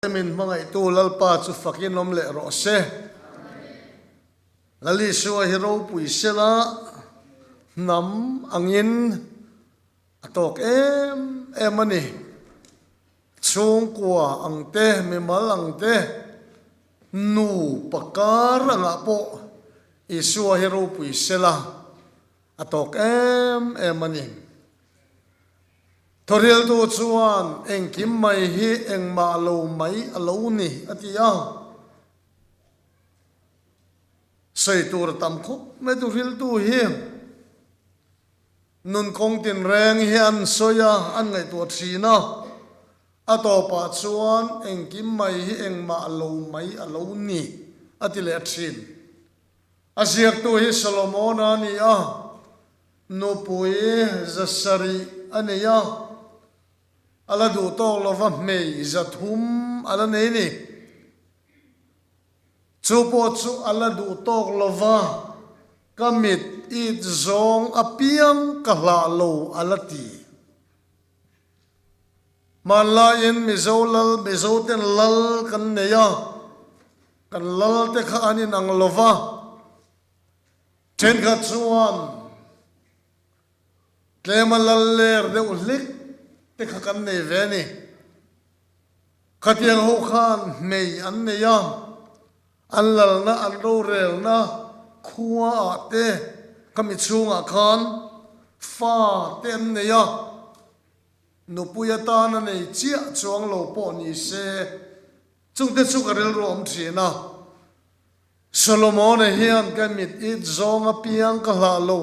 Min hmangaihtu Lalpa chu fakin awm leh rawh se. Lal Isua hi ropui sela hnam angin a tawk em em a ni. Chhungkua ang te, mimal ang te, nu pakar angah pawh Isua hi ropui sela a tawk em em a ni. Thawhriltu chuan engkim mai hi engmah lo mai a lo ni a ti a. Sawi tur a tam khawp mai thuhriltu hi nun kawng tinreng hi an sawi a, an ngaihtuah thin a. A tawpah chuan engkim mai hi engmah lo mai a lo ni a ti leh thin. A ziaktu hi Solomona a ni a. Nupui 700 a nei a, a la duh tawk lova hmei 300 a la nei ni. Chu pawh chu a la duh tawk lova ka mit it zawng apiang ka hlah lo a la ti. Hmanlaiin Mizo lal, Mizo ten lal kan nei a, kan lal te kha an inang lova, Thenkhat chuan tlema lal ler deuh hlik te kha kan nei ve a ni. Khatiang ho khan hmei an nei a, an lalna an rorelna khua ah te khami chhungah khan fa te an nei a, nupui atan a nei chiah chuang lo pawh ni se chungte chu ka rilru a awm thin a. Solomona hian ka mit it zawng apiang ka hlah lo,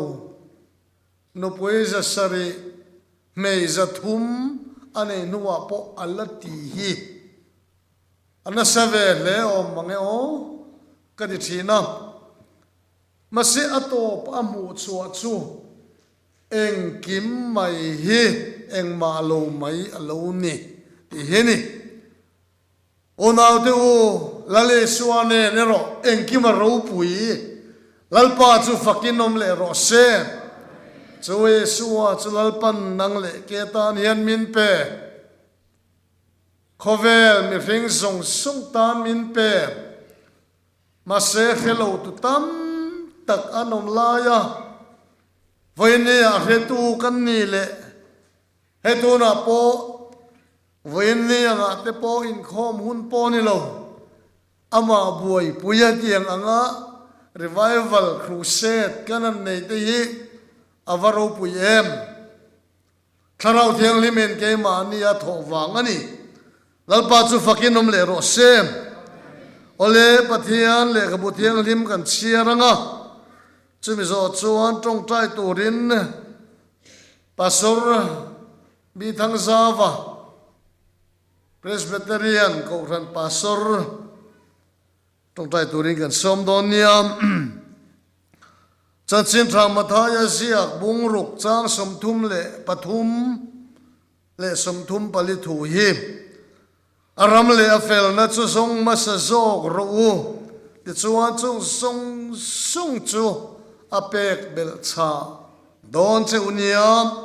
nupui 700, hmei 300 a nei hnuah pawh a la ti hi a nasa ve hle awm mang e aw ka ti thin a. Mahse a tawp a hmuh chhuah chu engkim mai hi engmah lo mai a lo ni tih hi a ni. Unaute u, Lal Isua nen erawh engkim a ropui. Lalpa chu fakin awm leh rawh se. Chu Isua chu Lalpan nang leh ke tan hian min pe. Khawvel mihring zawng zawng tan min pe. Mahse hre lo tu tam tak an awm lai a, vawinia hretu kan ni leh Hei tunah pawh vawiin ni angah te pawh inkhawm hun pawh ni lo, amah buaipui a tiang anga revival crusade kan han nei te hi a va ropui em? Thlarau Thianghlim in keimahni a thawh vang a ni. Lalpa chu fakin awm leh rawh se. Awle, Pathian lehkhabu thianghlim kan chhiar anga chumi zawh chuan tawngtai turin Pastor Bithangzava, Presbyterian Kohhran Pastor tawngtai turin kan sawm dawn nia. Chanchin Tha Mathaia ziak bungruk chang 33 leh 34 thu hi a ram leh a felna chu zawng hmasa zawk rawh u tichuan chung zawng zawng chu a pek belh chhah dawn che u nia.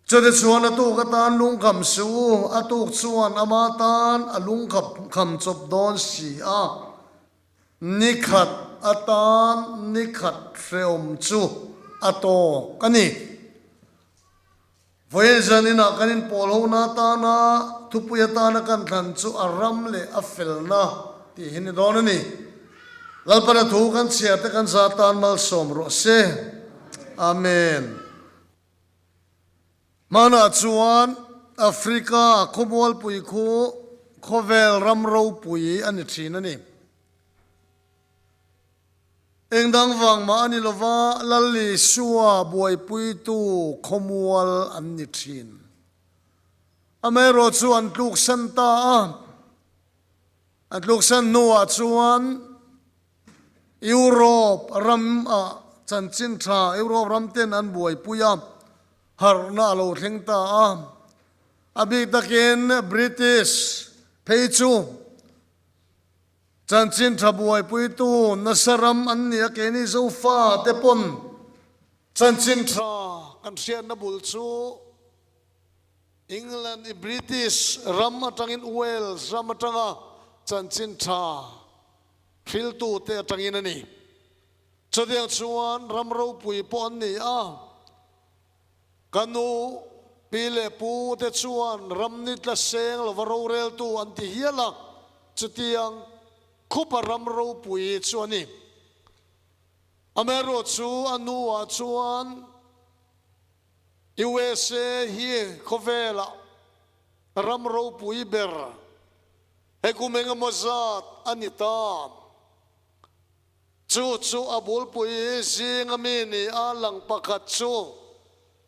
Chute chuan a tuk atan lungkham suh u, a tuk chuan ama tan a lungkham kham chawp dawn si a, ni khat atan ni khat hrehawm chu a tawk a ni. Vawiin zaninah kan inpawl hona atana thupui atana kan thlan chu a ram leh a felna tih hi ni dawn a ni. Lalpana thu kan chhiar te kan za tan malsawm rawh se. Amen. Hmanah chuan Africa khawmualpui khu khawvel ram ropui a ni thin a ni. Eng dang vang mah a ni lova, Lal Isua buaipuitu khawmual an ni thin. Amaherawh chu an tluksan ta a, an tluksan hnuah chuan Europe ram ah chanchin tha Europe ram ten an buaipui a, harhna a lo thleng ta a. A bik takin British phei chu Chanchin tha buaipuitu nasa ram an ni a, keini Zofa te pawn chanchin tha kan hriatna bul chu. England i British ram atangin Wales ram atanga chanchin tha hriltute atangin a ni. Chutiang chuan ram ropui pawh an ni a, ka nu, pi leh pu te chuan ram ni tla seng lova roreltu an ti hial a, chutiang khupa ram ropui chu a ni. Amaherawhchu a nuah chuan USA hi khawvelah ram ropui ber he kum engemaw zat a ni ta. Chu chu a bulpui zinga mi ni a lang pakhat chu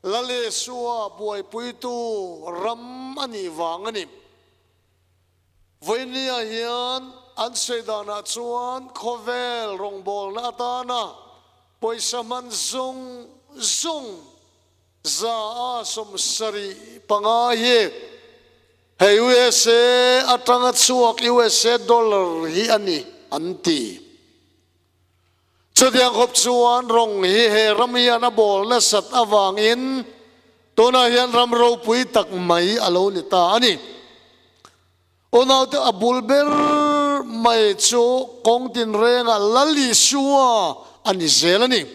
Lalisua buaipuitu ram a nih vang a ni. Vawinia hian an sawi danah chuan khawvel rawngbawlna atana pawisa hman zawng zawng 75% hi hei USA atanga chhuak USA dollar hi a ni an ti. Chutiang khawp chuan rawng hi he ram hian a bawl nasat avangin tunah hian ram ropui tak mai a lo ni ta a ni. Unaute a bul ber mai chu kawng tinrengah Lal Isua a ni zel a ni.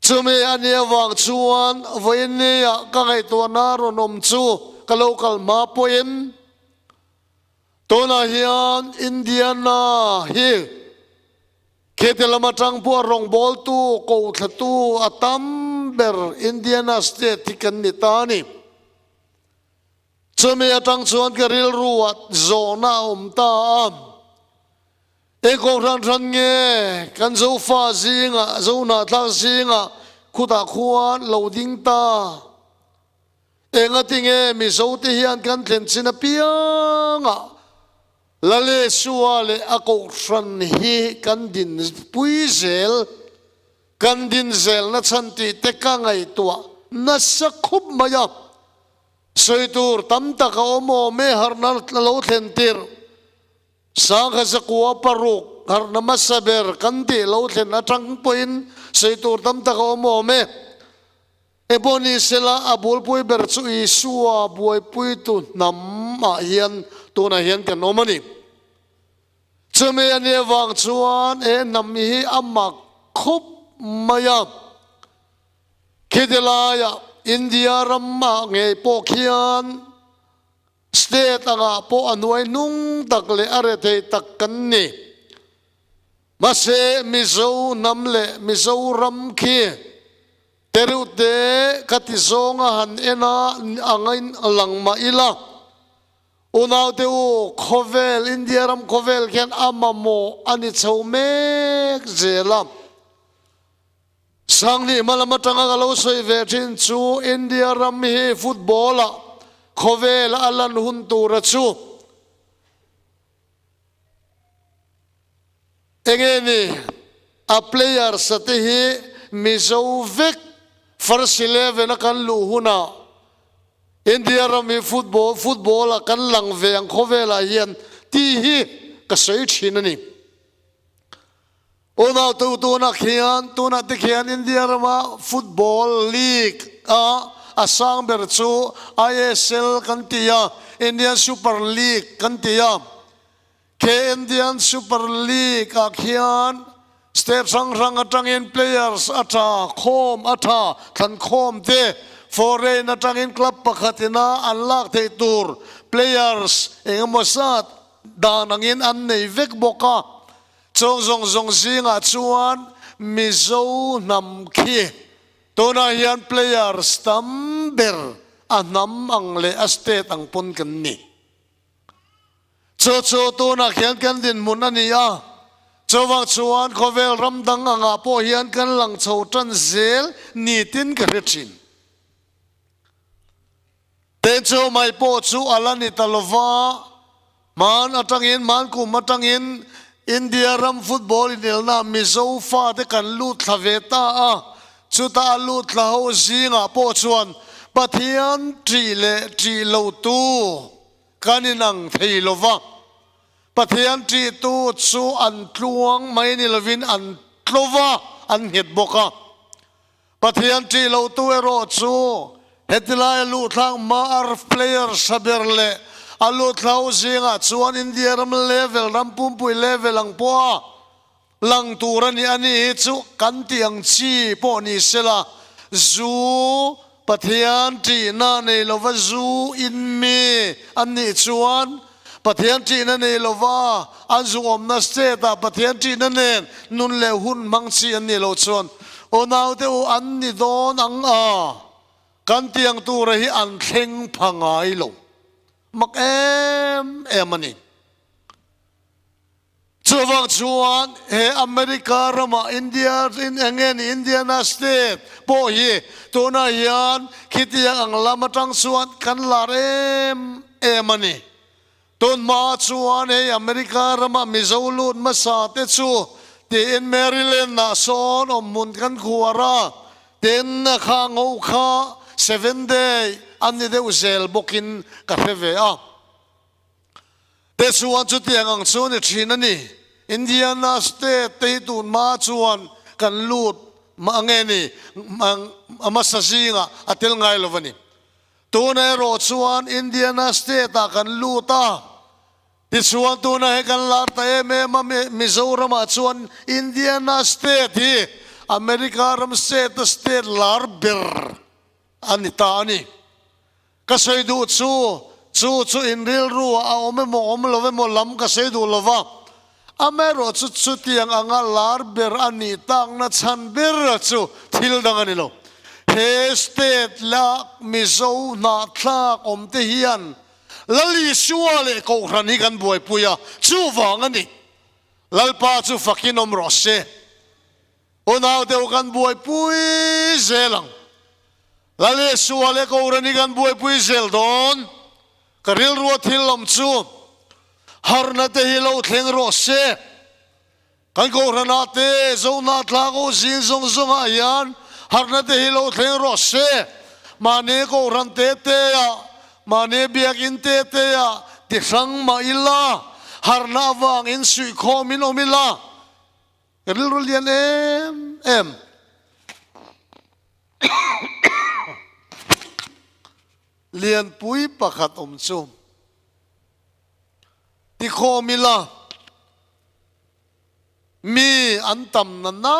Chumi a nih avang chuan vawiinnia ka ngaihtuahna rawn awm chu ka lo kal hma pawhin tunah hian Indiana hi khiti lam atang pawh rawngbawltu, kothlatu a tam ber Indiana state hi kan ni ta a ni. Chumi atang chuan ka rilru ah zawhna a awm ta a. Eng kawng hran hran nge kan Zofa zingah, Zohnahthlak zingah khutah khuan lo ding ta? Engati nge Mizote hian kan thlen chin apiangah Lalesua leh a kohhran hi kan dinpui zel, kan din zelna chhan tih te ka ngaihtuah nasa khup mai a. Sawi tur tam tak a awm awm e, harhna lo thlen tirh. Sangha zakua paruk harhna hmasa ber kan tih lo thlen atang pawhin sawi tur tam tak a awm awm e. Engpawh ni sela a bulpui ber chu Isua buaipuitu hnam ah hian tunah hian kan awm a ni. Chumi a nih avang chuan he hnam hi a mak khup mai a. Khiti laiah India ramah ngei pawh khian state angah pawh a hnuai hnung tak leh a rethei tak kan ni. Mahse Mizo hnam leh Mizoram khi tereuhte ka ti zawnga han en a angin lang mah ila. Unaute u, khawvel, India ram khawvel khian a mamawh a ni chho mek zel a. Sanghnih hma lam atanga ka lo sawi ve thin chu India ram hi football ah khawvel a lan hun tura chu enge ni a players a te hi Mizo vek first 11 a kan luh hunah India ram hi football football ah kan lang ve ang khawvel ah hian tih hi ka sawi thin a ni. Unautu tunah khian tunah te khian India rama football league a a sang ber chu ISL kan ti a, Indian Super League kan ti a. Khi Indian Super League ah khian state hrang hrang atangin players a tha khawm a tha thlan khawm te foreign atangin club pakhat ina an lak theih tur players engemaw zat dan angin an nei vek bawk a. Chawng zawng zawng zingah chuan Mizo hnam khi tunah hian players tam ber a hnam ang leh a state ang pawn kan ni. Chu chu tunah khian kan dinhmun a ni a, chuvang chuan khawvel ram dang angah pawh hian kan lang chho tan zel nitin ka hre thin. Ten chu mai pawh chu a la ni ta lova, hman atangin, hman kum atangin India ram football inelna Mizo fate kan lut thla ve ta a, chuta a lut thla ho zingah pawh chuan Pathian ṭih leh ṭih lotu kan inang thei lova, Pathian ṭihtu chu an tluang mai ni lovin an tlova, an nghet bawk a. Pathian ṭih lotu erawh chu Heti laia luhthlak hma a player hra ber leh a luhthla ho zingah chuan India ram level, ram pumpui level ang pawha lang tur a ni. Ani hi chu kan tih ang chi pawh ni sela, zu Pathian ṭihna nei lova zu in mi an nih chuan Pathian ṭihna nei lova an zu awmna state ah Pathian ṭihna nen nun leh hun hmang chi an nih loh chuan aw naute u an ni dawn ang a, kan tiang tura hi an thleng pha ngai lo mak em em a ni. Chuvang chuan he America ramah India in eng nge ni Indiana state pawh hi tunah hian khitiang ang lam atang chuan kan lar em em a ni. Tun hma chuan hei America ramah Mizo lut hmasa te chu tiin Maryland ah sawn awmhmun kan khuar a, tin kha ngo kha Seven Day an ni deuh zel bawkin ka hre ve a. Te chuan chutiang ang chu a ni thin a ni. Indiana state te hi tun hma chuan kan lut mah nge ni a hmasa zingah a tel ngai lo a ni. Tuna erawh chuan Indiana state ah kan lut a, tichuan tuna he kan lar ta em em a, Mizoramah chuan Indiana state hi America ram state a state lar ber a ni ta a ni. Ka sawi duh chu, chu chu in rilru ah a awm emaw awm lo emaw lam ka sawi duh lo va, amaherawh chu chutiang anga lar ber a nih takna chhan ber chu thil dang a ni lo. He state la Mizo hnahthlak awm te hian Lal Isua leh Kohhran hi kan buaipui a, chuvang a ni. Lalpa chu fakin awm rawh se. Unau deuh kan buaipui zel ang. Lal Isua leh Kohhran hi kan buaipui zel dawn. Ka rilrua thil awm chu harhna te hi lo thleng rawh se. Kan Kohhranah te, Zohna tlak aw zing zawng zawngah hian harhna te hi lo thleng rawh se. Mahni Kohhran te teah, mahni Biakinn te teah ti hrang mah ila, harhna avangin suihkhawmin awm ila. Ka rilru lian em em. Lianpui pakhat awm chu tikhawm ila mi an tam na na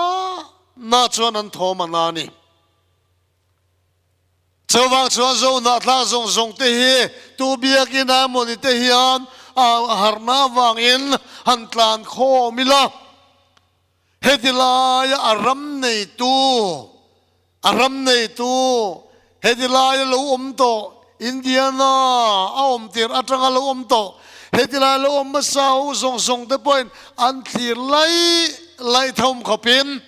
na chuan an thawm a na ni. Chuvang chuan Zohnahthlak zawng zawng te hi tu biakin a emawni te hian a harhna avangin han tlan khawm ila, heti laia a ram neitu, a ram neitu heti laia lo awm tawh, Indiana a awm tir atanga lo awm tawh, heti laia lo awm hmasa ho zawng zawng te pawhin an thlir laih laih thawm khawpin,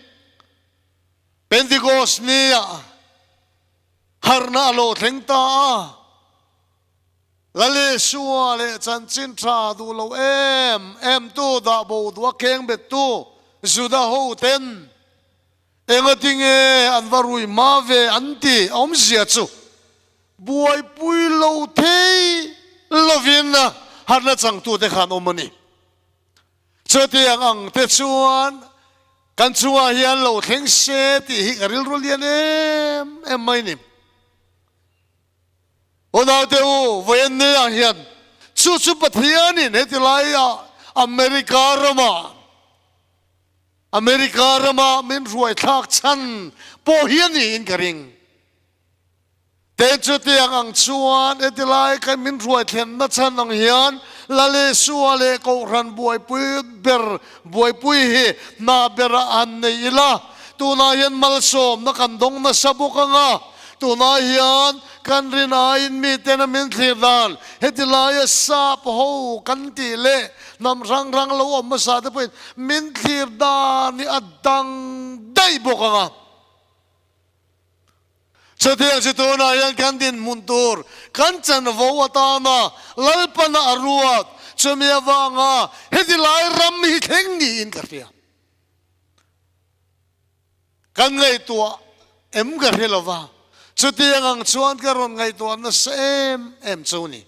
Pentecost nia harhna a lo thleng ta a, Lal Isua leh chanchin tha duh lo em em tu dah bo duh a keng bet tu Juda ho ten engati nge an va rui hma ve an ti a awmzia chu buaipui lo thei lovin harhna changtute khan awm a ni. Chutiang ang te chuan kan chungah hian lo thleng se tih hi ka rilru lian em em mai ni. Unaute u, vawiin niah hian chu chu Pathianin heti laiah America ramah America rama min hruaithlak chhan pawh hi a niin ka ring. Te chutiang ang chuan heti lai kha min hruai thlenna chhan ang hian Lal Isua leh Kohhran buaipui ber buaipui hi hna berah han nei ila, tunah hian malsawmna kan dawng nasa bawk ang a, tunah hian kan rin aiin miten a min thlir dan heti laia sap ho kan tih leh hnam hrang hrang lo awm hmasa te pawhin min thlir dan hi a dang daih bawk ang a. Chutiang chu tunah hian kan dinhmun tur kan chanvo atana Lalpana a ruat chumi avanga heti lai ram hi thleng niin ka hria. Kan ngaihtuah em ka hre lova, chutiang ang chuan ka rawn ngaihtuah nasa em em chu ni.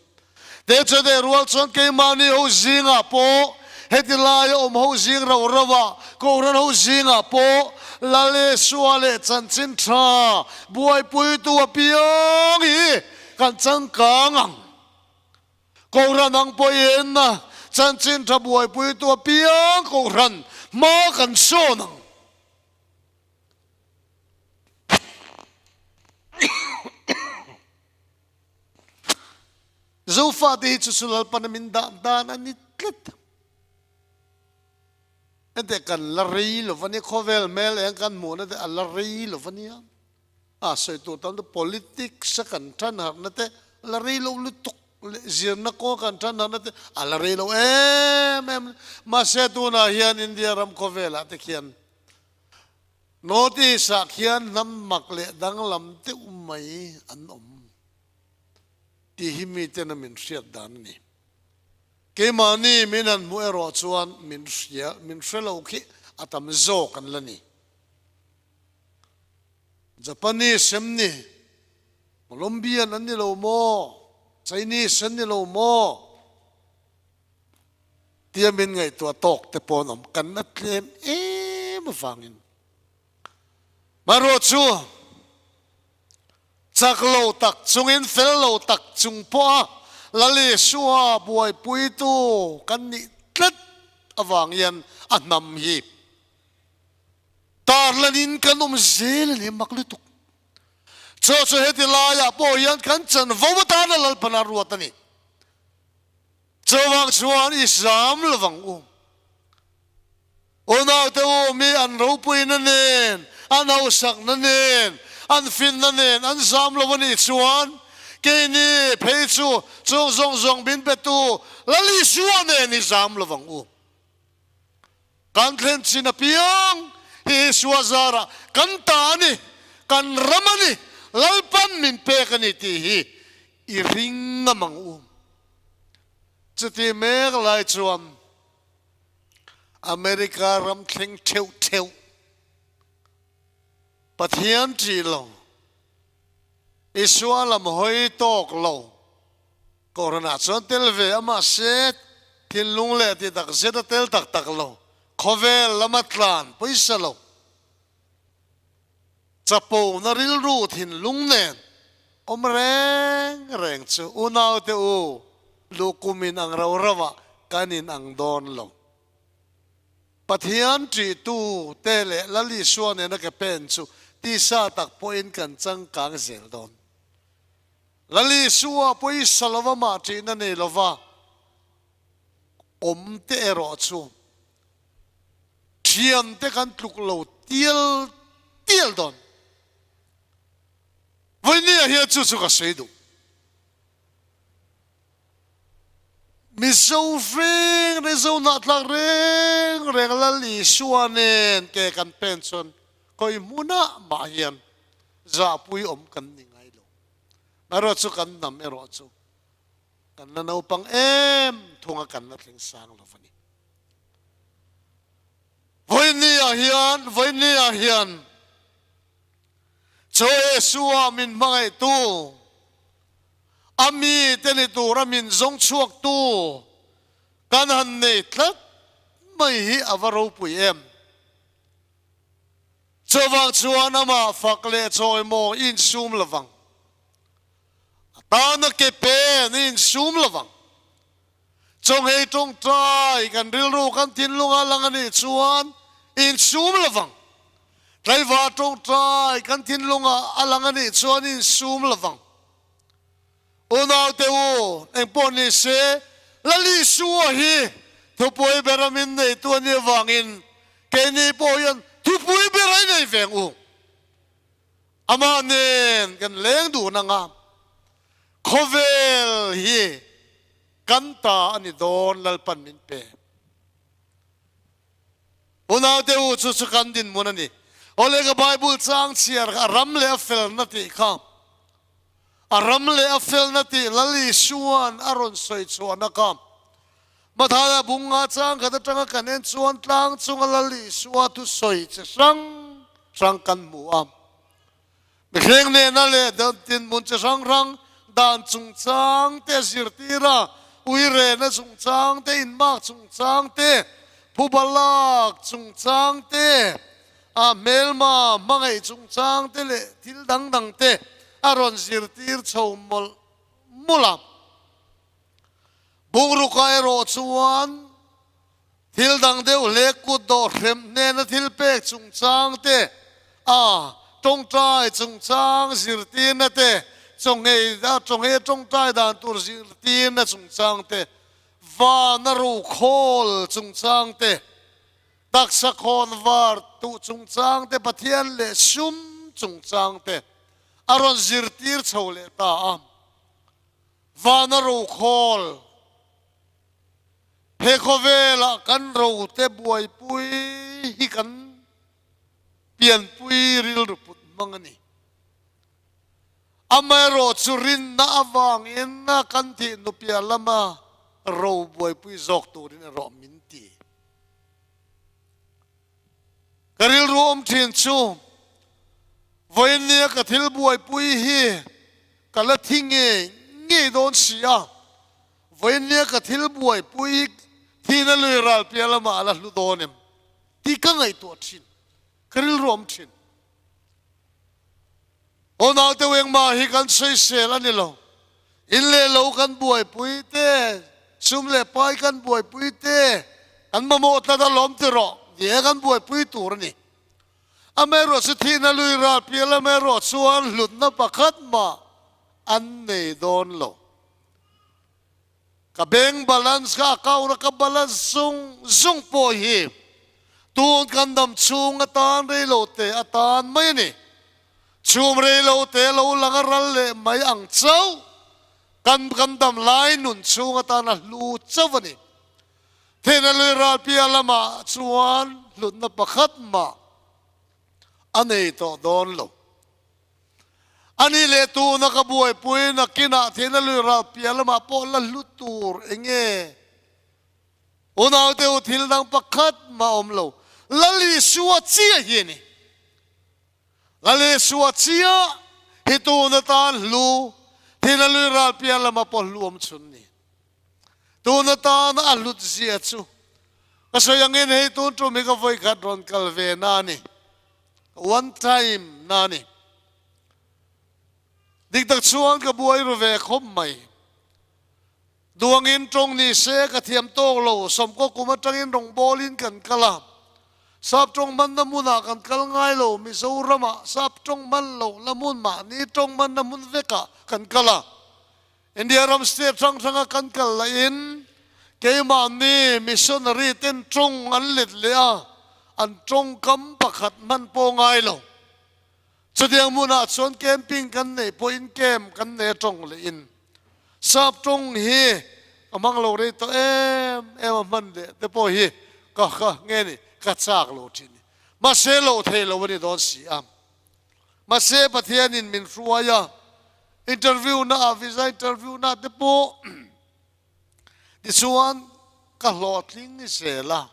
Te chu deh rual chuan keimahni ho zingah pawh heti laia awm ho zing rau rauah Kohhran ho zingah pawh Lal Isua leh chanchin tha buaipuitu apiang hi kan changkang ang. Kohhran ang pawhin chanchin tha buaipuitu apiang kohhran hma kan sawn ang. Zofate hi chu chu Lalpana min dah dan a ni tlat. Hete kan la rei lo va nia, khawvel hmel eng kan hmuhna te a la rei lo va nia. A sawi tur tam te politics a kan tan harhna te a la rei lo lutuk leh zirna kaw kan tan harhna te a la rei lo em em. Mahse tunah hian India ram khawvelah te khian North East ah khian hnam mak leh danglam deuh mai an awm tih hi miten a min hriat dan a ni. Keimahni min han hmuh erawh chuan min hria, min hre lo khi a tam zawk an la ni. Japanese em ni? Colombian an ni lo maw? Chinese an ni lo maw? Tia min ngaihtuah tawk te pawh an awm. Kan la tlem em avangin. Marawh chu chak lo tak chungin fel lo tak chung pawha Lal Isua buaipuitu kan nih tlat avang hian a hnam hi Tarlanin kan awm zel a ni mak lutuk. Chaw chu heti laiah pawh hian kan chanvo atana Lalpana ruat a ni. Chuvang chuan i zam lovang u. Unaute u, mi an ropuina nen, an hausakna nen, an finna nen an zam lo a nih chuan keini phei chu chung zawng zawng min petu Lal Isua nen i zam lovang u. Kan thlen chin apiang hi Isua zarah kan ta a ni, kan ram a ni, Lalpan min pek a ni tih hi i ring ngam ang u. Chuti mek lai chuan America ram thleng theuh theuh Pathian ṭih lo, Isua lam hawi tawk lo, Kohhranah chuan tel ve a mahse thinlung leh ti tak zet a tel tak tak lo, khawvel lama tlan pawisa lo, chapona rilru thinlung nen awm reng reng chu unaute u luhkum in ang rau rau ah kan in ang dawn lo. Pathian ṭihtu te leh Lal Isua nena ke pen chu tisa tak pawhin kan changkang zel dawn. Lal Isua pawisa lova mah ṭihna nei lova awm te erawh chu ṭhiante kan tluk lo tial tial dawn. Vawinia hian chu chu ka sawi duh. Mizo reng reng, Zo hnahtlak reng reng Lal Isua nen ke kan pen chuan khawi hmunah mah hian zahpui awm kan ni ngai lo. Erawh chu kan hnam erawh chu kan la naupang em thunga kan la thleng sang lo va ni. Vawinia hian, vawinia hian Chaw Yeshua min hmangaihtu, a mite ni tura min zawng chhuaktu kan han nei tlat mai hi a va ropui em. Chuvang chuan amah fak leh chawimaw i insum lovang. A tana ke pen i insum lovang. Chawnghei tawngtai kan rilru kan thinlunga lang a nih chuan i insum lovang. Tlaivar tawngtai kan thinlunga a lang a nih chuan i insum lovang. Unaute u, engpawh ni se, Lal Isua hi thupui bera min neitu a nih avangin keini pawh hian thupui ber a inei veng u. Amah nen kan leng dun anga khawvel hi kan ta a ni dawn Lalpan min pe. Unaute u, chu chu kan dinhmun a ni. Awle ka Bible chang chhiar kha a ram leh a felna tih kha A ram leh a felna tih Lal Isua'n a rawn sawi chhuahna kha Mathaia bunga chang khat atanga kan en chuan tlang chunga Lal Isua thusawi chi hrang hrang kan hmu a. Mihring nena leh dinhmun chi hrang hrang dan chungchang te zirtir a, uirehna chungchang te, inmak chungchang te, phuba lak chungchang te. A hmelma hmangaih chungchang te leh thil dang dang te a rawn zirtir chho mawlh mawlh a. Bungrukah erawh chuan thil dang deuh hle kut dawh hrem hnena thil pek chungchang te, a tawngtai chungchang zirtirna te, chawnghei chawnghei tawngtai dan tur zirtirna chungchang te, vana rukhawl chungchang te, Taksa khawn var tuh chungchang te, Pathian leh sum chungchang te a rawn zirtir chho leh ta a. Vana rokhawl, He khawvelah kan rote buaipui hi kan pianpui rilru put hmang a ni. Amaherawhchu rinna avangin kan thih nupiah lama ro buaipui zawk turin erawh min ti. Ka rilru awm thin chu vawiinnia ka thil buaipui hi ka la thi ngei ngei dawn si a, vawiinnia ka thil buaipui hi thihna lui ral piah lamah a la hlu dawn em tih ka ngaihtuah thin, ka rilru awm thin. Aw naute engmah hi kan sawisel a ni lo. In leh lo kan buaipui te, sum leh pai kan buaipui te, kan mamawh tlat a lawm ti rawh, ni e kan buaipui tur a ni. Amaherawh chu thihna lui ral pial amaherawh chuan hlutna pakhat mah an nei dawn lo. Ka bank balance ka account a ka balance zung zung pawh hi tun kan dam chhung atan reilo te atan mai a ni. Chhum reilo te lo lang a ral leh mai ang chauh kan kan dam lai nun chhung atan a hlu chauh a ni. Thehna lui ral piah lamah chuan hlutna pakhat mah a nei tawh dawn lo. A nih leh tuna ka buaipui nakinah thihna lui ral piah lamah pawh la hlu tur eng nge? Unaute u thil dang pakhat mah awm lo. Lal Isua chiah hi a ni. Lal Isua chiah hi tuna tan hlu, thihna lui ral piah lamah pawh hlu awm chhun ni. Tuna tana a hlut zia chu ka sawi angin hei tun tum hi ka vawikhat rawn kal ve na a ni. One time na ni. Dik tak chuan ka buai ru ve khawp mai. Duangin tawng ni se ka thiam tawk lo, sawmkaw kum atangin rawngbawlin kan kal a. Sap tawng hmanna hmunah kan kal ngai lo, Mizoramah sap tawng hman lo la hmun mahni tawng hmanna hmun vekah kan kal a. India ram state hrang hranga kan kal lahin keimahni missionary ten tawng an let leh a, an tawngkam pakhat hman pawh ngai lo. Chutiang hmunah chuan camping kan neih pawhin camp kan nei a tawng lehin sap tawng hi ka hmang lo rei tawh em em a hman leh te pawh hi ka ka nge ni ka chak lo thin. Mahse loh thei lo a ni dawn si a. Mahse Pathianin min hruai a, interview na ah visa interview na te pawh tichuan ka hlawhtling ni zel a.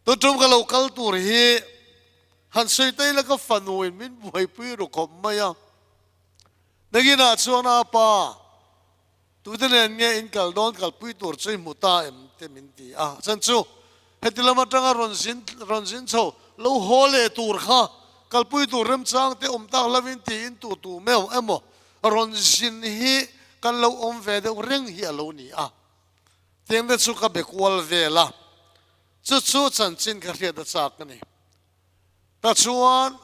Tutum ka lo kal tur hi han sawi ta ila ka fanu in min buaipui ru khawp mai a. Nakinah chuan a pa Tute nen nge in kal dawn kalpui tur chu i hmu ta em te min ti a, chan chu heti lam atanga rawn zin rawn zin chho lo haw leh tur kha kalpui tur remchang te awm tak lovin tiin tu tu meuh emaw rawn zin hi kan lo awm ve deuh reng hi a lo ni a, tiang te chu ka be kual vel a, chu chu chanchin ka hriat a chak a ni. Ta chuan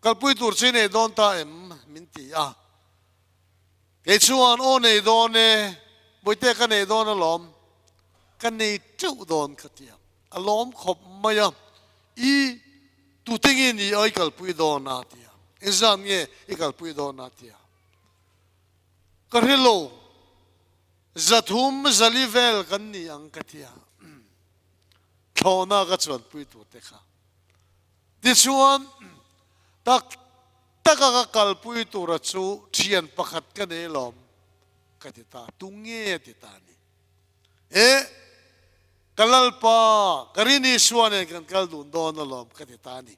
kalpui tur chu i nei dawn ta em min ti a. Kei chuan, Aw nei dawn e, Bawihte ka nei dawn alawm, ka nei teuh dawn ka ti a, a lawm khawp mai a, I tute nge ni a i kalpui dawn a ti a, engzat nge i kalpui dawn a ti a, ka hre lo, 300 zali vel kan ni ang ka ti a, thlawhna ka chuanpui tur te kha. Tichuan, tak taka ka kalpui tura chu thian pakhat ka nei lawm ka ti ta, tu nge ti ta ni? E, ka Lalpa, ka rin Isua nen kan kal dun dawn alawm ka ti ta ni.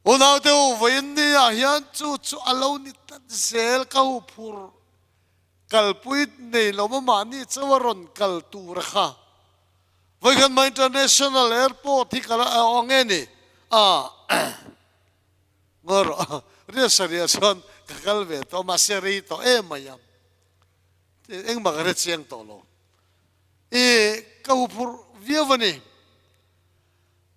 Unaute u, vawiin ni ah hian chu chu a lo ni tlat zel ka huphur kalpui nei lo maw mahni chauh a rawn kal tura kha. Vawikhat mah International Airport hi ka la, aw nge ni? A ngaw rawh riat sarih ah chuan ka kal ve tawh a mahse rei tawh em mai a engmah ka hre chiang tawh lo i ka huphurh viau a ni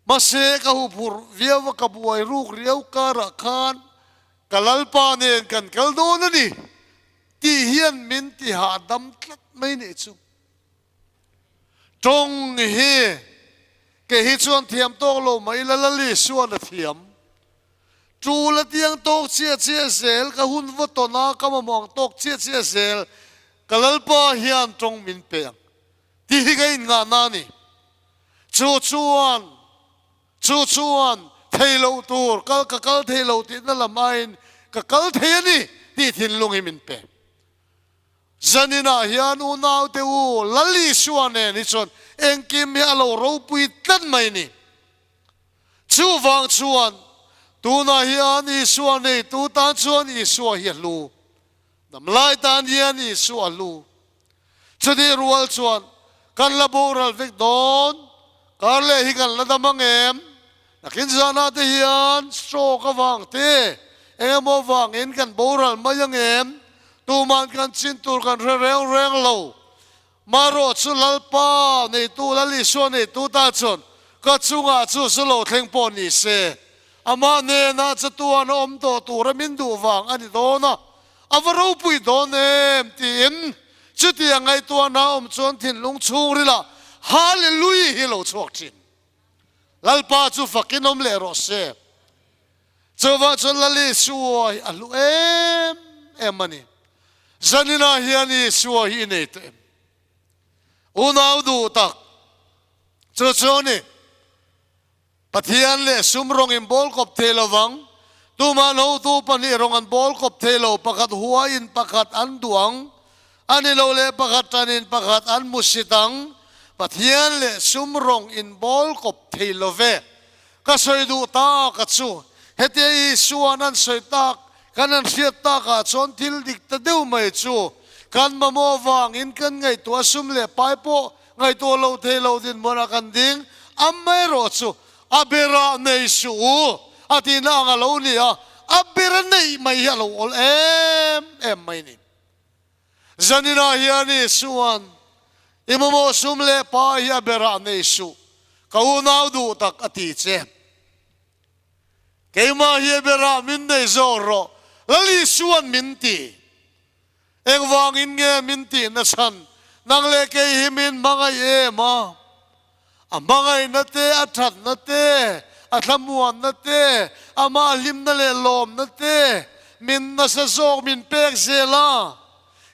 mahse ka huphurh viau a ka buai ruk riau karah khan ka lalpa nen kan kal dawn a ni tih hian min ti hahdam tlat mai nih chu. Tawng hi kei hi chuan thiam tawk lo mai ila Lali suan a thiam. Tul a tiang tawk chiah chiah zel ka hun va tawn a ka mamawh ang tawk chiah chiah zel ka Lalpa hian tawng min pe ang tih hi ka inngahna a ni. Chu chuan chu chuan thei loh tur kal ka kal thei lo tihna lam aiin ka kal thei a ni tih thinlung hi min pe. Zaninah hian unaute u Lal Isua nen hi chuan engkim hi a lo ropui tlat mai ni. Chuvang chuan tunah hian Isua neitu tan chuan Isua hi a hlu. Damlai tan hian Isua a hlu. Chutih rual chuan kan la boral vek dawn, kar leh hi kan la dam ang em? Nakin zanah te hian stroke avang te eng emaw vangin kan boral mai ang em? Tuman kan chin tur kan hre reng reng lo. Marawh chu Lalpa neitu Lal Isua neitu ta chuan ka chungah chu zu lo thleng pawh ni se, amah hnenah chatuan a awm tawh tura min duh vang a ni dawn a, a va ropui dawn em tiin chutiang ngaihtuahna awm chuan thinlung chhungrilah Hallelujah hi lo chhuak thin. Lalpa chu fakin awm leh rawh se. Chuvang chuan Lal Isua hi a hlu em em a ni. Zaninah hian Isua hi i nei tawh em? Unau duh tak, chu chu a ni. Pathian leh sum rawng in bawl kawp thei lo vang. Tumah hotu pahnih rawng an bawl kawp thei lo, pakhat huaiin pakhat an duh ang. A ni lo leh pakhat tanin pakhat an hmu sit ang. Pathian leh sum rawng in bawl kawp thei lo ve. Ka sawi duh tak a chu. Hetia Isua'n an sawi tak, kan an hriat takah chuan thil dik ta deuh mai chu kan mamawh vangin kan ngaihtuah sum leh pai pawh ngaihtuah lo thei lo dinhmunah kan ding. Amaherawh chu a berah nei suh u a tihna ang a lo ni a, a bera neih mai hi a lo awl em em mai ni. Zaninah hian Isua'n, I mamawh sum leh pa hi a berah nei suh, ka unau duh tak a ti che. Keimah hi a berah min nei zawk rawh, Lal Isua'n min ti. Engvangin nge min tih nachhan? Nang leh kei hi min hmangaih em a? A hmangaihna te, a thatna te, a thlamuanna te, amah hlimna leh lawmna te min nasa zawk min pek zel a.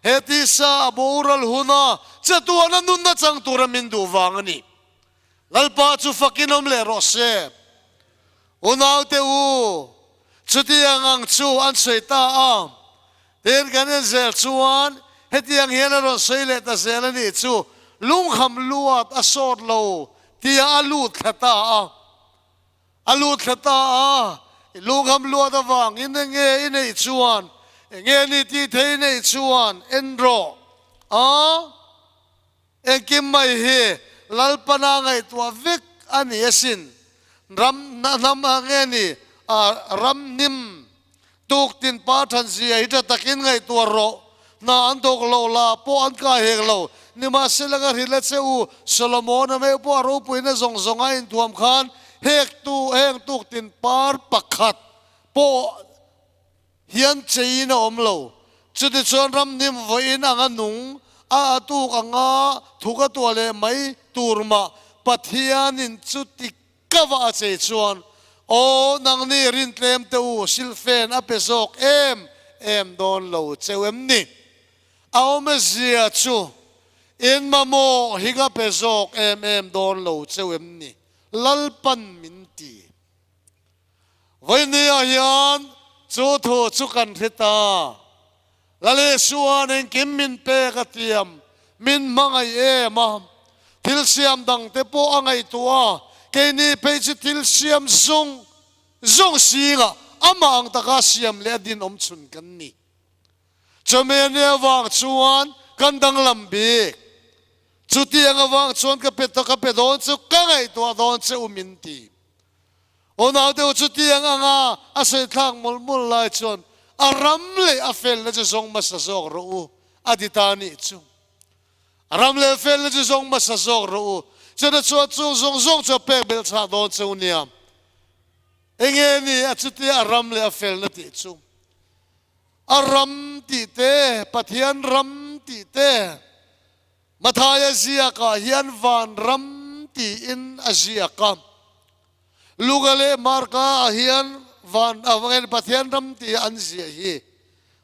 He tisa a boral huna chatuana nunna chang tura min duh vang a ni. Lalpa chu fakin awm leh rawh se. Unaute u, chutiang ang chu an sawi ta a. Tin, kan en zel chuan hetiang hian a rawn sawi leh ta zel a nih chu, Lungham luat a sawt lo tia a lut thla ta a. A lut thla ta a, i lungham luat avangin enge i neih chuan, enge ni tih thei i neih chuan en rawh a. Engkim mai hi Lalpana ngaihtuah vek a ni asin. Ram hnam a nge ni a ram hnim tuk tin pa than zia hi tha takin ngaihtuah rawh. Hna an thawk lo la pawh an kai hek lo. Nimahsela ka hrilh a che u, Solomon-a meuh pawh a ropuina zawng zawng a inthuam khan hek tu heng tuk tin par pakhat pawh Hian cheiin a awm lo. Chutichuan ramhnim vawiin anga nung a a tuk anga thuk a tuah leh mai tur mah Pathianin chuti ka va a chei chuan, Aw, nangni rintlem te u, silfen a pe zawk em em dawn lo cheu em ni? A awmzia chu in mamawh hi ka pe zawk em em dawn lo cheu em ni? Lalpan min ti. Vawinia hian chu thu chu kan hre ta. Lalesuan engkim min pek a tiam, min hmangaih em a. Thil siam dangte pawh a ngaihtuah a, keini phei chu thil siam zawng zawng singah amah ang taka siam leh a dinawm chhun kan ni. Chumi ania vang chuan kan danglam bik. Chutiang avang chuan ka pe ka pe dawn chu ka ngaihtuah dawn che u min ti. Aw naute u chutiang anga a sawi thlak mawlh mawlh lai chuan a ram leh a felna chu zawng hmasa zawk rawh u a ti ta anih chu. A ram leh felna chu zawng hmasa zawk rawh u. Chutah chuan chung zawng zawng chu a pek belh chhah dawn che u nia. Enge ni a chutia a ram leh a felna tih chu? A ram tih te, Pathian ram tih te, Mathaia ziakah hian van ram tiin a ziak a. Luka leh Marka ah hian van avangin Pathian ram tia an ziah hi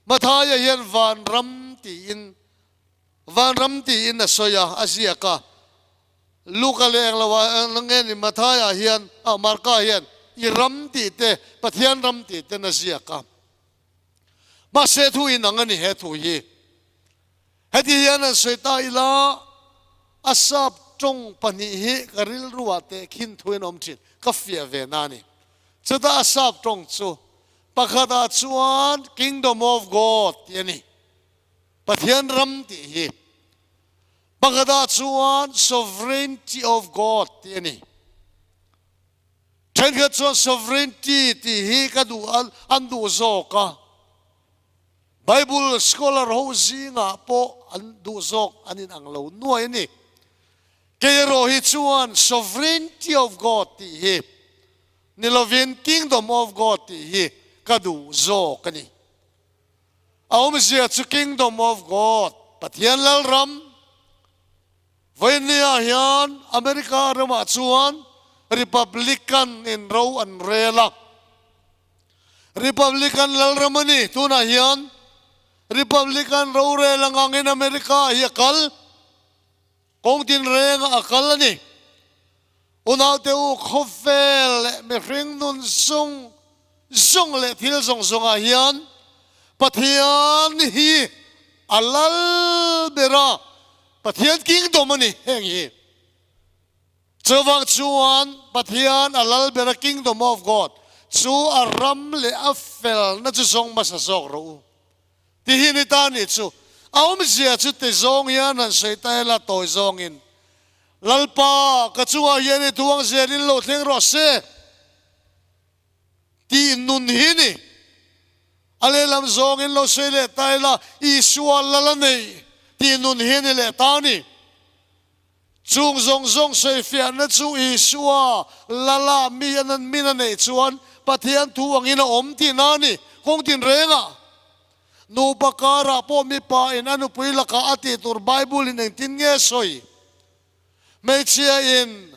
Mathaia hian van ram tiin van ram tiin a sawi a, a ziak a. Luka leh englo ah nge ni Mathaia hian ah Marka hian i ram tih te Pathian ram tih ten a ziak a. Mahse thu inang a ni he thu hi. Heti hian an sawi ta ila, a sap tawng pahnih hi ka rilruah tehkhin thuin awm thin, ka fiah ve na a ni. Chutah a sap tawng chu pakhatah chuan Kingdom of God tih a ni, Pathian ram tih hi. Pakhatah chuan Sovereignty of God tih a ni. Thenkhat chuan Sovereignty tih hi ka duh an duh zawk a. Bible scholar ho zingah pawh an duh zawk an inang lo nuai a ni. Kei erawh hi chuan Sovereignty of God tih hi ni lovin Kingdom of God tih hi ka duh zawk a ni. A awmzia chu Kingdom of God, Pathian Lalram, Vawinia hian America ramah chuan Republican in ro an rel a. Republican lalram a ni. Tunah hian Republican rorel ang angin America hi a kal. Kawng tinrengah a kal a ni. Unaute u, khawvel leh mihring nun zawng zawng leh thil zawng zawngah hian Pathian hi a lal ber a, Pathian kingdom a ni heng hi. Chuvang chuan Pathian a lal ber a, kingdom of God chu a ram leh a felna chu zawng hmasa zawk rawh u. Ti hi ni ta nih chu. A awmzia chu ti zawng hian han sawi ta ila tawi zawngin, Lalpa, ka chungah hian i thuang zelin lo thleng rawh se tih nun hi ni. A lehlam zawngin lo sawi leh ta ila, Isua lal a nei tih nun hi ni leh ta ni. Chung zawng zawng sawifiahna chu Isua lala mi a nan min a neih chuan Pathian thu angin a awm tihna a ni. Kawng tinrengah nupa karah pawh mipa in a nupui lakah a tih tur Bible in engtin nge sawi? Hmeichhia in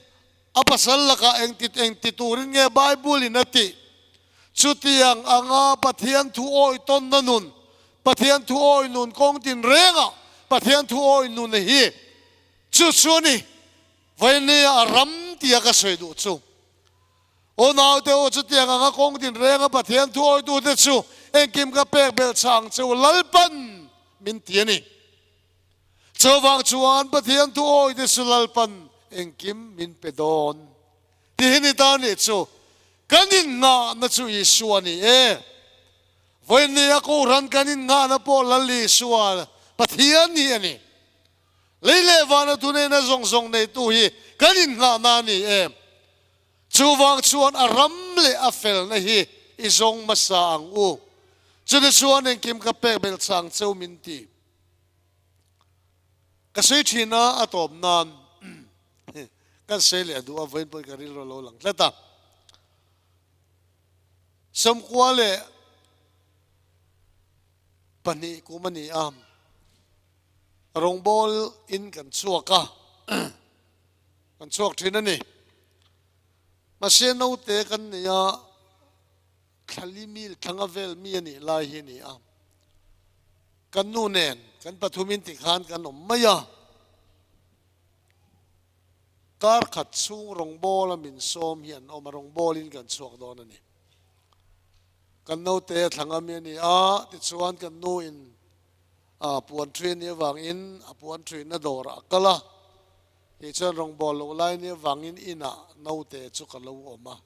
a pasal lakah engti engti turin nge Bible in a tih? Chutiang anga Pathian thu awi tawnna nun, Pathian thu awi nun kawng tinrengah Pathian thu awi nun hi chu chu a ni. Vawinia a ram tia ka sawi duh chu. Aw naute aw chutiang anga kawng tinrenga Pathian thu awitute chu engkim ka pek belh chang che u Lalpan min ti a ni. Chuvang chuan Pathian thu awite chu Lalpan engkim min pe dawn. Ti hi ni ta nih chu kan innghahna chu Isua a ni e. Vawinia Kohhran kan innghahna pawh Lal Isua Pathian hi a ni. Lei leh vana thuneihna zawng zawng neitu hi kan innghahna a ni e. Chuvang chuan a ram leh a felna hi i zawng hmasa ang u. Chutichuan engkim ka pek belh chang cheu min ti. Ka sawi thin a, a tawp nan kan sawi leh duh a, vawiin pawhin ka rilru a lo lang tlat a. Sawmkua leh pahnih kum a ni a, rawngbawl in kan chhuak a, kan chhuak thin a ni. Mahse naute kan nei a, Thlali mil thlanga vel mi a nih lai hi a ni a, kan nu nen kan pathumin tikhan kan awm mai a, kar khat chhung rawngbawl a min sawm hi an awm a, rawngbawlin kan chhuak dawn a ni. Kan naute a thlanga mi a ni a, tichuan kan nu in a puan ṭhui a nih avangin a puan ṭhuina dawrah a kal a, kei chuan rawngbawl loh lai a nih avangin inah naute chu ka lo awm a.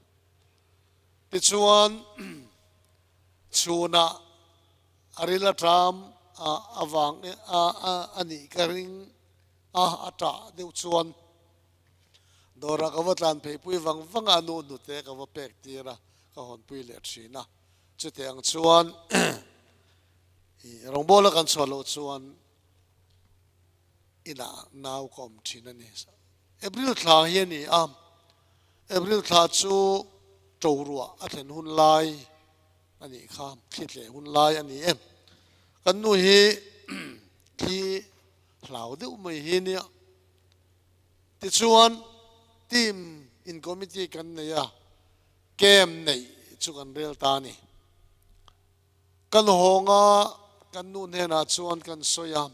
Tichuan, chhunah a ril a ṭam avang a nih ka ring a, a ṭah deuh chuan. Dawrah ka va tlan pheipui vang vang a, a nu hnute ka va pek tir a, ka hawnpui leh thin a. Chutiang ang chuan rawngbawla kan chhuah loh chuan inah nau ka awm thin a ni. April thla hi a ni a, April thla chu to ruah a thlen hun lai a nih kha, thli tleh hun lai a ni e. Kan nu hi thli hlau deuh mai hi a nia. Tichuan team in committee kan nei a, camp neih chu kan rel ta a ni. Kan hawng a, kan nu hnenah chuan kan sawi a,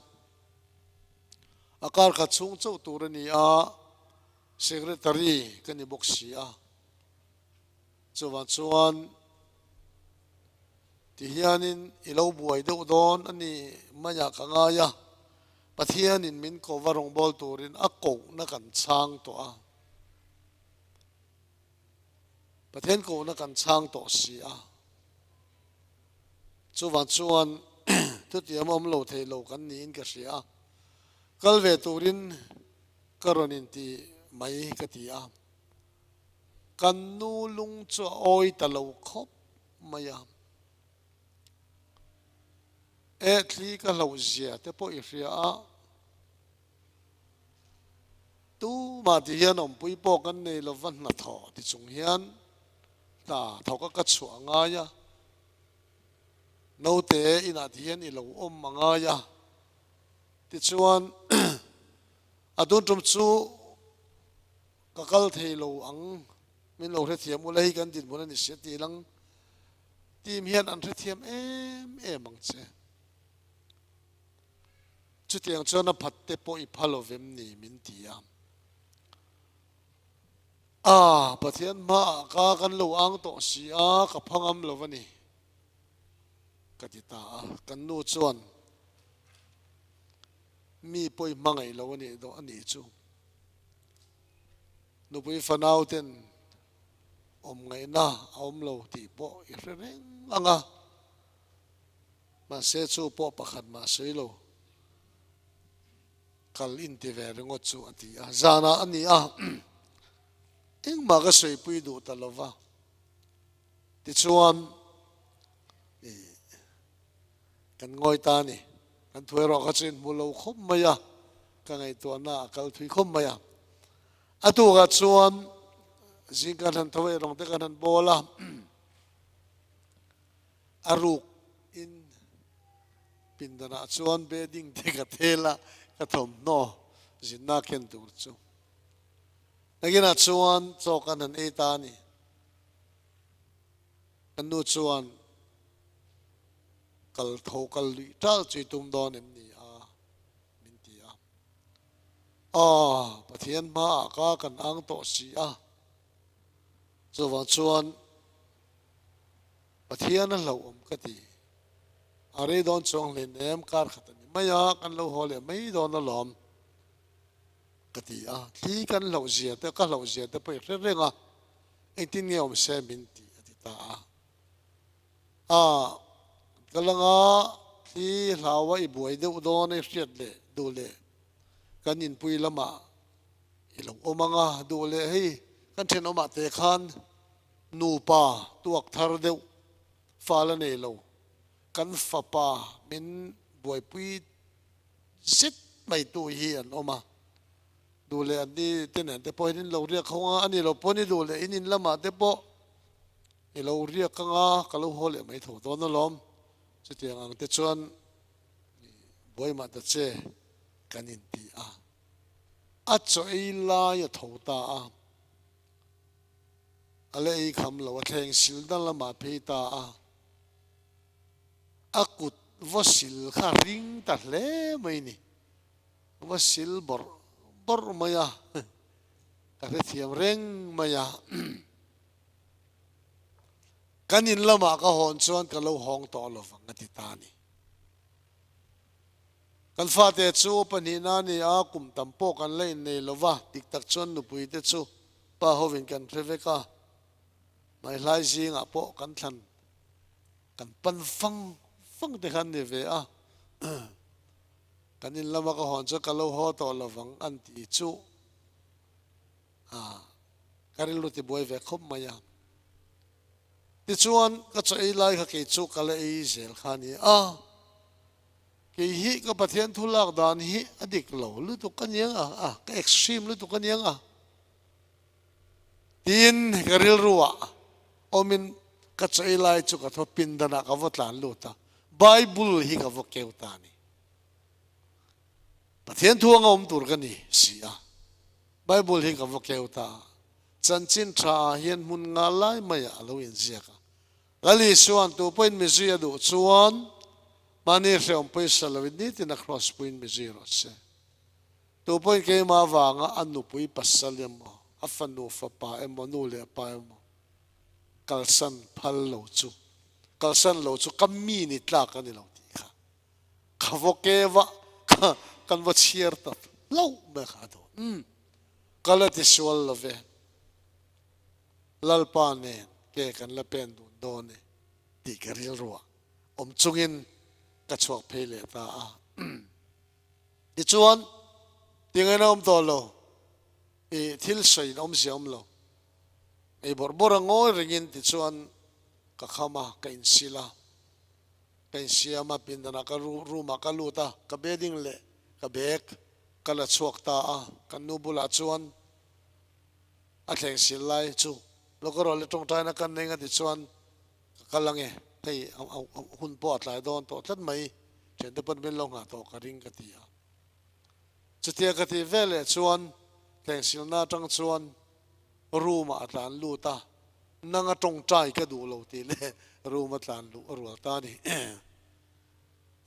a kar khat chhung chauh tur a ni a, secretary ka ni bawk si a, chuvang chuan tihianin i lo buai deuh dawn a ni mai ah ka ngai a, Pathianin min ko va rawngbâwl turin a kohna kan chhang tawh a. Pathian kohna kan chhang tawh si a. Chuvang chuan thutiam awm lo thei lo kan niin ka hria a. Kal ve turin ka rawn inti mai ka ti a. Kan nu lung chu a awi ta lo khawp mai a. E thli ka hlauh zia te pawh i hria a. Tumah ti hian awmpui pawh kan nei lova hnathawh ti chung hian hna thawk a ka chhuah a ngai a, naute inah ti hian i lo awm a ngai a, tichuan a tun tum chu ka kal thei lo ang min lo hrethiam ula hei kan dinhmun a ni sia tih lang team hian an hrethiam em em ang che. Chutiang chuan a phat te pawh i pha lo vem ni min ti a. A, Pathian hmaah ka kan lo ang tawh si a, ka pha ngam lo a ni, ka ti ta a. Kan nu chuan mi pawh i hmangaih lo a nih dawh a nih chu. Nupui fanau ten awm ngaihna a awm lo tih pawh i hre reng ang a. Mahse chu pawh pakhat mah sawi lo, kal inti ve ringawt chu a ti a. Zanah a ni a, engmah ka sawipui duh ta lo va. Tichuan kan ngawi ta a ni. Kan thu erawh kha chu inhmu lo khawp mai a, ka ngaihtuahna a kal thui khawp mai a. A tukah chuan zing kan han tho erawng te kan han bawl a. A ruk in pindanah chuan bedding te ka thel a, ka thawmhnaw zinna khen tur chu. Nakinah chuan chaw kan han ei ta a ni. Ka nu chuan kal tho kal luih tal chu i tum dawn em ni a? min ti a. Aw, Pathian hmaah ka kan ang tawh si a. Chuvang chuan Pathian a hlauhawm ka ti. A rei dawn chuang hleinem kar khat a ni mai a, kan lo haw leh mai dawn alawm ka ti a. Thli kan hlauh zia te, ka hlauh zia te pawh i hre reng a, engtin nge awm se min ti a ti ta a. A, ka langa thli hlaua i buai deuh dawn a i hriat leh duh leh kan inpui lamah i lo awm ang a, duh leh hei kan thenawmah te khan Nupa tuak thar deuh fal a nei lo, kan fapa min buaipui zet mai tu hi an awm a, duh leh an ni te nen te pawhin in lo riak ho ang a, a ni lo pawh ni duh leh in in lamah te pawh i lo riak ang a, ka lo haw leh mai tho dawn alawm, chutiang ang te chuan buai mah ta che kan inti a, a chaw ei lai a tho ta a. A la ei kham lo, a thleng sil dan lamah phei ta a, a kut va sil kha ring ta hle mai ni, va sil bawrh bawrh mai a, ka hrethiam reng mai a. Kan in lamah ka hawn chuan ka lo hawng tawh lo vang a ti ta a ni. Kan fate chu pahnihna a ni a, kum tam pawh kan la innei lo va, dik tak chuan nupui te chu pa hovin kan hre vek a, hmaihlai zingah pawh kan thlan kan pan fang fang te khan ni ve a, kan in lama ka hawn chuan ka lo haw tawh lo vang an ti chu. A ka rilru ti buai ve khawp mai a. Tichuan ka chaw ei lai kha kei chu ka la ei zel kha a ni a. Kei hi ka Pathian thu lak dan hi a dik lo lutuk a niang a, a ka extreme lutuk a niang a. Tiin ka rilru ah awmin ka chaw ei lai chu ka thaw pindan ah ka va tlan lut a, Bible hi ka va keu ta a ni. Pathian thu anga awm tur ka ni si a, Bible hi ka va keu ta a, chanchin tha ah hian hmun nga lai maiah a lo inziak a. Lal Isua'n tu pawhin mi zui a duh chuan mahni hrehawm pawisa loin nitin a cross puiin mi zui rawh se. Tu pawhin keimah avanga a nupui pasal emaw, a fanu fapa emaw, nu leh pa emaw kalsan phal lo chu, kalsan lo chu ka mi ni tlak a ni lo tih kha. Ka vaw keu a, ka kan va chhiar ta hlauh mai kha a dawn. Umm, ka la ti sual lo ve. Lalpa nen ke kan la pen dun dawn e tih ka rilruah awm chungin ka chhuak phei leh ta a. Tichuan, tingaina awm tawh lo, i thil sawiin awmzia awm lo. Ei bawrh bawrh a ngawi ringin tichuan ka kham a, ka insil a. Ka insiam a, pindanah ka room ah ka lut a, ka bedding leh ka bag ka la chhuak ta a, kan nu bulah chuan a thleng sil lai chu lo ka rawh le tawngtaina kan nei nga tichuan ka kal ange, hei hun pawh a tlai dawn tawh tlat mai, thiante pawn min lo nghah tawh ka ring ka ti a. Chutia ka tih veleh chuan thleng silna atang chuan room ah a tlan lut a, nanga tawngtai ka duh lo tih leh room a tlan luh a rual ta a ni.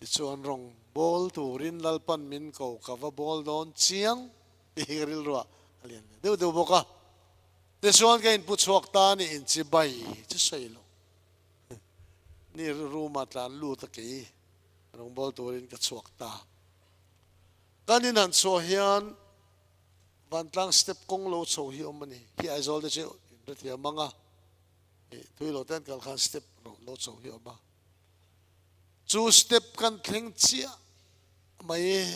Tichuan rawng bawl turin Lalpan min ko ka va bawl dawn chiang tih hi ka rilruah a lian ve deuh deuh bawk a. Tichuan ka inpu chhuak ta a ni, inchi bai chu sawi lo. Ni room ah tlan lut a kei rawng bawl turin ka chhuak ta. Kan inhan chhuah hian Vantlang step kawng lo chho hi awm a ni. Khi Aizawl te chu in hrethiam ang a, ih thui lo te an kal khan step lo chho hi awm a. Chu step kan thleng chiah mai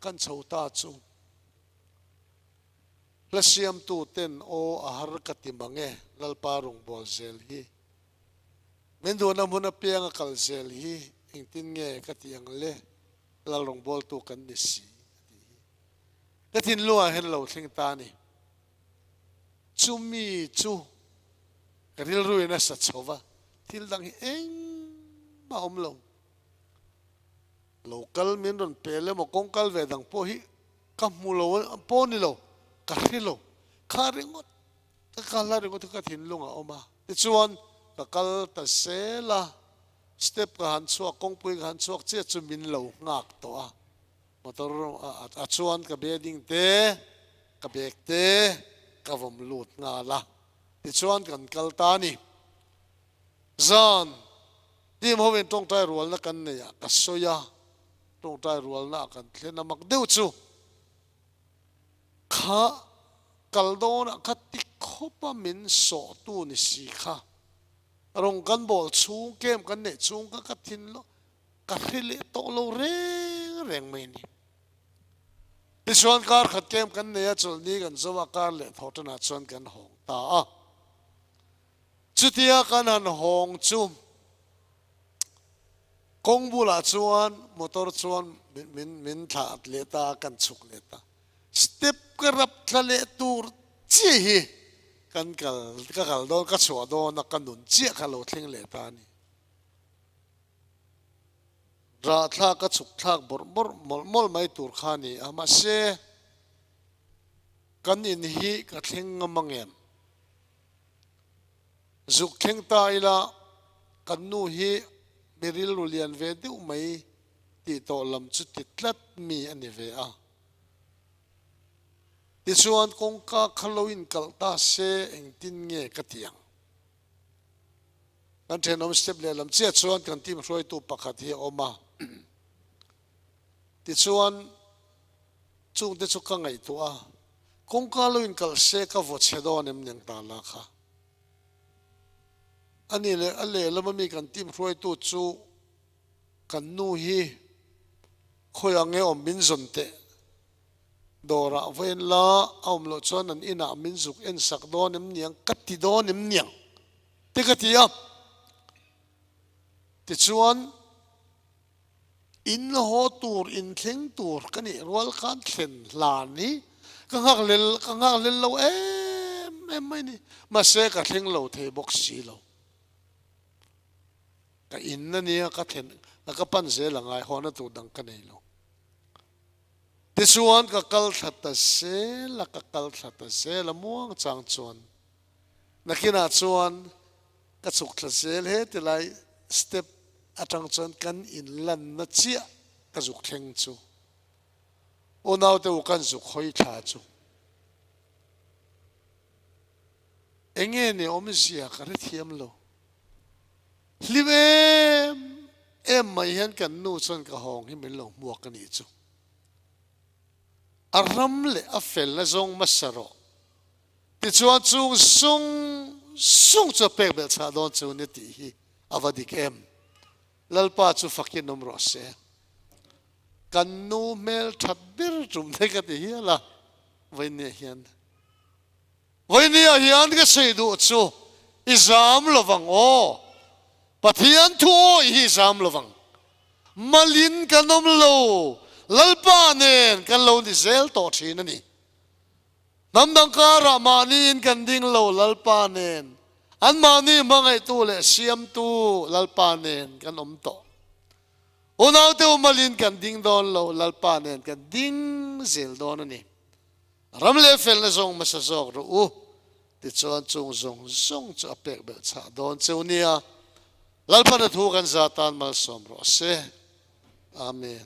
kan chho ta chu hla siamtu ten aw a har ka ti mang e Lalpa rawngbâwl zel hi. Min duhna hmun apianga kal zel hi engtin nge ka ti ang le Lal rawngbâwltu kan ni si a tih hi. Ka thinlungah hian lo thleng ta a ni. Chumi chu ka rilruin a sa chho va, thil dang hi engmah a awm lo. Lo kal min rawn pel emaw kawng kal ve dang pawh hi ka hmu lo pawh a ni lo, ka hre lo. Kha ringawt, ka kal a ringawt hi ka thinlungah a awm a. Tichuan ka kal ta zel a, step ka han chhuak, kawngpui ka han chhuak chiah chu min lo nghak tawh a. Motor a chuan ka bedding te, ka bag te ka vawm lut nghal a, tichuan kan kal ta a ni. Zan team ho in tawngtai rualna kan nei a, ka sawi a, tawngtai rualna ah kan thlen a mak deuh chu kha kal dawnah kha ti khawp a min sawhtu ni si kha rawng kan bawl chhung camp kan neih chhung kha ka thinlung Ka hre leh tawh lo reng reng mai a ni. Tichuan kar khat camp kan nei a, chawlhni kan zo a, kar leh thawh tanah chuan kan hawng ta a. Chutia kan han hawng chu kawng bulah chuan motor chuan min min thlah leh ta a, kan chhuk leh ta. Step ka rap thla leh tur chiah hi kan kal ka kal dawn ka chhuah dawn a, ka nun chiah kha lo thleng leh ta a ni. Rahthlak a chhuk thlak bawrh bawrh mawlh mawlh mai tur kha a ni a, mahse kan in hi ka thleng ngam ang em? Zuk thleng ta ila kan nu hi mi rilru lian ve deuh mai tih tawh lam chu ti tlat mi a ni ve a. Tichuan kawngka kha lo inkalh ta se engtin nge ka ti ang? Kan thenawm step lehlam chiah chuan kan team hruaitu pakhat hi a awm a, tichuan chungte chu ka ngaihtuah a, kawngka lo inkalh se ka vaw chhe dawn em niang ta la kha. A nih leh a lehlam ami kan team hruaitu chu kan nu hi khawi ang nge awm min zawn teh. Dawrah vawiin la a awm loh chuan an inah min zuk en sak dawn em niang ka ti dawn em niang te ka ti a. Tichuan in haw tur in thleng tur ka nih rual khan thlen hlan hi ka nghak lel ka nghak lel lo em em mai ni. Mahse ka thleng lo thei bawk si lo. Ka in ania ka thlen ka pan zel a ngai hawna tur dang ka nei lo. Tichuan ka kal thla ta zel a, ka kal thla ta zel a muang chang chuan nakinah chuan ka chhuk thla zel he tilai step atang chuan kan inlanna chiah ka zuk thleng chu unaute u kan zuk hawi thla chu enge ni awmzia ka hrethiam lo. Hlim em em mai hian kan nu chuan ka hawng hi min lo hmuak a nih chu. A ram leh a felna zawng hmasa rawh. Tichuan chung sung sung chu a pek belh chhah dawn chu ni tih hi a va dik em. Lalpa chu fakin awm rawh se. Kan nu hmel that ber tum te ka ti hial a vawinia hian. Vawinia hian ka sawi duh chu i zam lovang aw, Pathian thu awih hi i zam lovang. Malin kan awm lo, Lalpa nen kan lo ni zel tawh thin a ni. Hnam dang karah mahniin kan ding lo, Lalpa nen, anmahni hmangaihtu leh siamtu Lalpa nen kan awm tawh. Unaute u malin kan ding dawn lo, Lalpa nen kan ding zel dawn a ni. Ram leh felna zawng hmasa zawk rawh u, tichuan chung zawng zawng chu a pek belh chhah dawn cheu nia. Lalpana thu kan za tan malsawm rawh se. Amen.